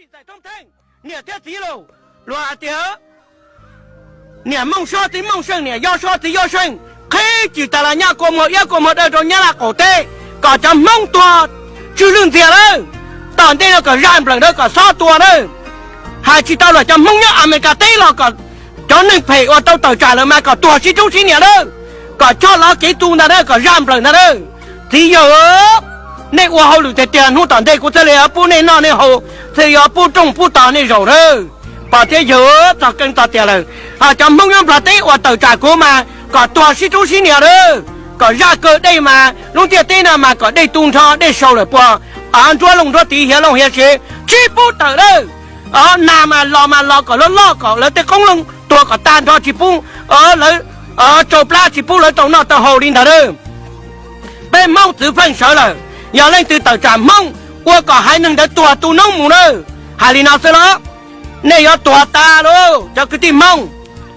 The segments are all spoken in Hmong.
Txais Thoob Theej, niam thiab txiv los, luag hais tias niam Mooj Sob txiv Mooj Seej, niam Yob Sob txiv Yob Seej, qhib tsis tas los nyaj kua muag iab kua muag daw rau Nyab Laj qaum teb, kom cov Hmoob tuag tsw lwj ntxiag lawm. Tom ntej no kom zaj nplawm ntawd kom xob tua lawm. Hais tsis tau los cov Hmoob nyob Amelikas teb los kom cov neeg phem uas tau tawm tsam lawm mas kom tuag sib rub sib nias lawm, kom choj lov kev tu ntag na, kom zaj nplawm ntag na. Txiv yawg, nej ua hauj lwm tiag tiag, hnub tom ntej kuv thiaj li pub nej noj nej haus, thiaj li pub rooj pub tog nej zaum na. Pog thiab yawg, txog keej txog tiag lawm, cov Hmoob nyob Nplog teb uas tawm tsam kuv mas kom tuag sib rub sib nias lawm, kom zaj kaw dej mas lub ntiaj teb no mas kom dej tu nrho dej sau lawm puas, nruab looj nruab tiv hiav looj hiav tsev tsis pub tawm lawm. Nag mas los mas los kom loj loj kom lawv tej qoob loo tuag kom tag nrho tsis pub lawv tsau plab tsis pub lawv tau noj tau haus li ntawd na. Peb Hmoob txwv feej sawv lawm, yog leej twg tawm tsam Hmoob ua kom haiv neeg ntawd tuag tu noob mus na. Hais li no xwb los, nej yuav tuag tas lauj cov kwv tij Hmoob.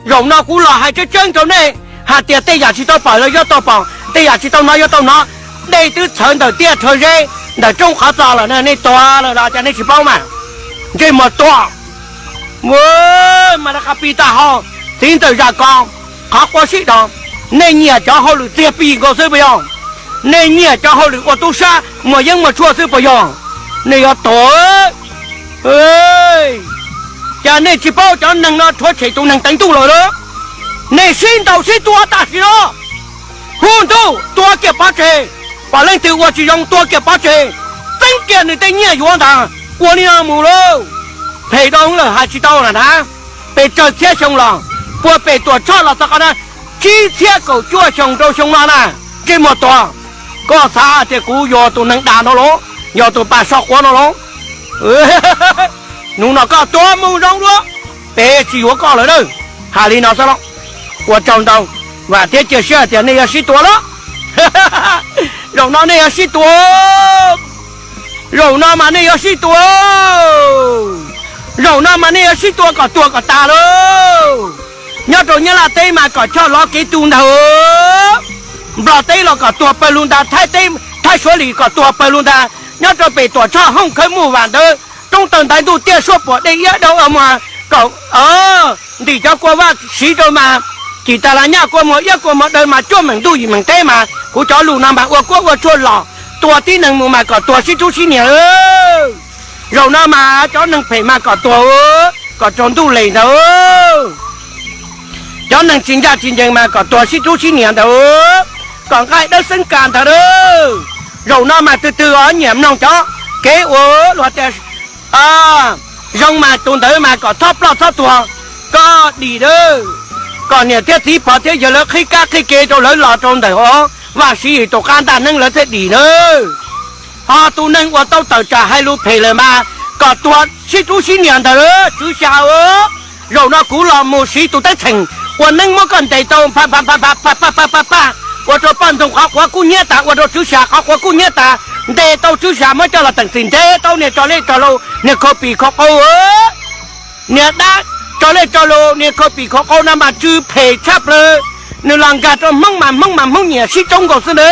Zaum no kuv los hais tseeb tseeb rau nej hais tias tej yam tsis tau pom los yuav tau pom, tej yam tsis tau hnov yuav tau hnov. Dej twb txhawv ntawm tiaj rhawv zeb, ntawm roob qhov txos lawm na, nej tuag lawm los cas nej tsis paub mas? Ntsej muag tuag, mas qa pi tag ho, txiv ntawm zaj ko, qhov quav sib do. Nej nyiam cov hauj lwm txiag pis nkaus xwb puas yog? Nej nyiam cov hauj lwm ua tub sab muaj yeeb muaj tshuaj xwb puas yog? Nej yuav tuag. Cas nej tsis paub cov neeg no rhuav tshem tus neeg teev ntuj lawm lauj? Nej sib ntaus sib tua tam sim no, hu ntuj tua kiag pov tseg. Pom leej twg ua tsis zoo tua kiag pov tseg, txeeb kiag nws tej nyiaj yuav ntag. Ua li no mus lauj, phem dhau lawm hais tsis tau lawm na. Pes tsawg txhiab xyoo los, puas pes Tuam Tshoj los txog qhov na, tsib txhiab kaum cuaj xyoo rau xyoo no na, ntsej muag tuag. Koj xav tias kuv yog tus neeg dag no los, yog tus pas so quav no los? Hnub no koj tuag mus zoo dua, peb tsis yuav koj lawm na. Hais li no xwb los, ua tsaug ntau, vam thiab cia siab hais tias nej yuav sib tua los. Zaum no nej yuav sib tua, zaum no mas nej yuav sib tua, zaum no mas nej yuav sib tua kom tuag kom tas lauj. Nyob rau Nyab Laj teb mas kom choj lov kev tu ntag, Nplog teb los kom tuag pawg lug ntag, Thaib teb, Thaib Suav Lis kom tuag pawg lug ntag. Nyob rau pem Tuam Tshoj Hooj Khawb Muj Vam ntawd, roob taw ntaiv ntuj tiaj suab puam dej iab dau muag, kom ntim cov kua vaj siv rau mas, tsis tas los nyaj kua muag iab kua muag daw mas cuaj meem ntuj yim meem teb mas kuv cov lus no mas ua kuab ua tshuaj los, tua tib neeg mus mas kom tuag sib rub sib nias. Zaum no mas cov neeg phem mas kom tuag, kom raug ntuj les ntag. Cov neeg tsis ncaj tsis ncees mas kom tuag sib rub sib nias ntag, kom nqaij dawb xeeb kas ntag. Zaum no mas twg twg os nyiam mloog cov kev ua luag tias zoo mas tus ntawd mas kom txhob ploj txhob tuag, koj dim a, kom niam thiab txiv pog thiab yawg lawv qhib kab qhib kev rau lawv los rau ntawm hauv vaj siv yim tus qab ntaj neeb lawv thiaj dim na. Ho tus neeg uas tau tawm tsam hais lus phem lawm mas kom tuag sib rub sib nias ntag Tswv Xya. Zaum no kuv los mus siv tus teeb txheem ua neeb muab koj ntes tau pa pa pa pa pa pa pa pa pa, ua rau poj ntxoog qhov quav kub hnyiab tas, ua rau Tswv Xya qhov quav kub hnyiab tas, ntes tau Tswv Xya muab coj los teem txim, ntes tau niag tso lej tso laus niag khaus pim khaus qau. Niag dab tso lej tso laus niag khaus pim khaus qau no mas tsw phem tshaj plaws. Nws los nkag rau Hmoob mas Hmoob mas Hmoob nyiam sib tsoob nkaus xwb na.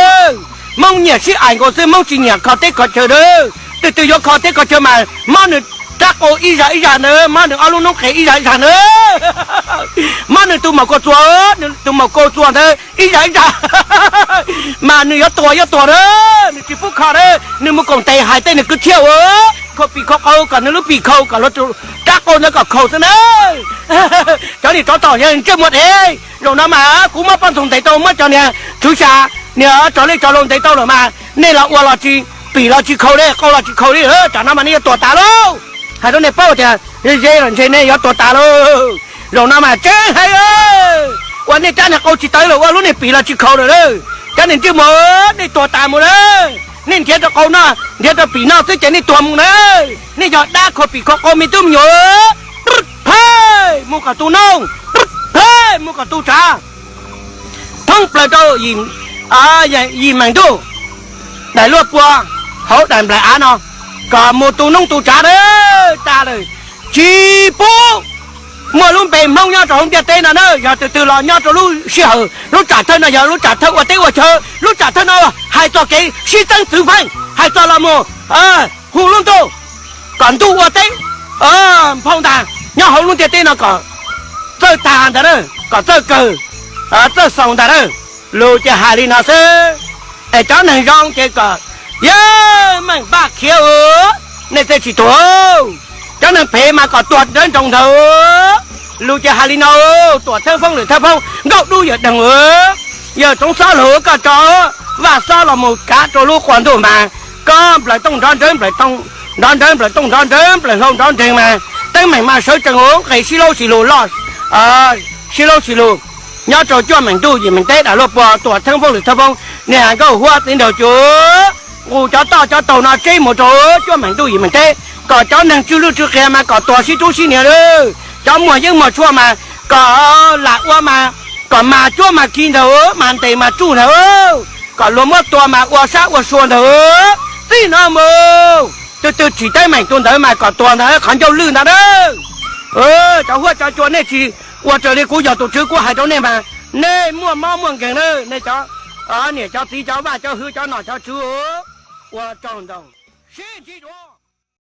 Hmoob nyiam sib aim nkaus xwb, Hmoob tsis nyiam kho teb kho chaw na. Twg twg yuav kho teb kho chaw mas mob nws rab qau ib zag ib zag na, mob nws ob lub noob qes ib zag ib zag na. Mob nws tus maum kau txuas, nws tus maum kau txuas ntawd ib zag ib zag. Mas nws yuav tuag yuav tuag na, nws tsis pub kho na. Nws mus koom tes hais tej nws kwv txhiaj ua khaus pim khaus qau kom nws lub pim khaus kom luag rab qau ntawd kom khaus xwb na. Cov niag tsov tom yog ntsej muag dev. Zaum no mas kuv muab poj ntxoog ntes tau, muab cov niag Tswv Xya niag tso lej tso laus ntes tau lawm mas nej los ua los tsis pim los tsis khaus li, qau los tsis khaus li, tsam no mas nej yuav tuag tas lauj. Hais rau nej paub tias ze ze los ntshe nej yuav tuag tas lauj. Zaum no mas tseeb hais, ua nej rab niag qau tsis tawv lawm, ua lub niag pim los tsis khaus lawm. Cov niag ntsej muag, nej tuag tas mus na. Nej nrhiav rau qau noj nrhiav rau pim noj xwb ces nej tuag mus na. Nej yog dab khaus pim khaus qau me tub me nyuam, phaj mus kom tu noob, phaj mus kom tu tsav, thoob plaws rau yim meem ntuj, daim luaj pua hauv daim nplaim av no, kom mus tu noob tu tsav na. Tag lawm, tsis pub muaj lub npe Hmoob nyob rau hauv ntiaj teb no na. Yog tus twg los nyob rau lub sij hawm, lub tsam thawj no yog lub tsam thawj ua teb ua chaw, lub tsam thawj no hais txog kev sib txeeb txwv feej, hais txog los mus hu lub ntuj kom ntuj ua teb, Nphau ntag, nyob hauv lub ntiaj teb no kom txawj tag ntag na, kom txawj kawg, txawj xaus ntag na. Lus ces hais li no xwb. Es cov neeg zoo ces kom yeej meem npaj khiav, nej thiaj tsis tuag. Cov neeg phem mas kom tuag dawb nroos ntag. Lus ces hais li no, Tuam Theej Foob Lwm Thawj Phoob Nkauj Dub Yawg Deeg, yawg Txoov Xob Lug, koj tso Vaj Xob los mus kav rau lub qhua ntuj mas, koj nplawm tooj nrov nreeg, nplawm tooj nrov nreeg, nplawm hlau nrov nreeg mas, teeb meem mas sawv tsees ua nqes sib laub sib lug loj, sib laub sib lug. Nyob rau cuaj meem ntuj yim meem teb dam luaj puas, Tuam Theej Foob Lwm Thawj Phoob, niag Nkauj Huab Txiv Nraug Cuab, nqus cov toj cov taug no tseb mus rau cuaj meem ntuj yim meem teb, kom cov neeg tsw lwj tsw qia mas kom tuag sib rub sib nias lawm. Cov muaj yeeb muaj tshuaj mas kom lam ua mas, kom mas cuab mas ki ntag, mas ntes mas tsuj ntag, kom luag muab tua mas ua sab ua sua ntag. Txij no mus, twg twg tsim teeb meem tus ntawd mas kom tuag ntag, qhov ncauj lwj ntag na. Cov huab cov cua, nej tsis ua raws li kuv yog tus tswv kuv hais rau nej mas, nej muaj mob muaj nkeeg na, nej cov niam cov txiv cov vaj cov hwv cov nom cov tswv, ua tsaug ntau, sib ntsib dua.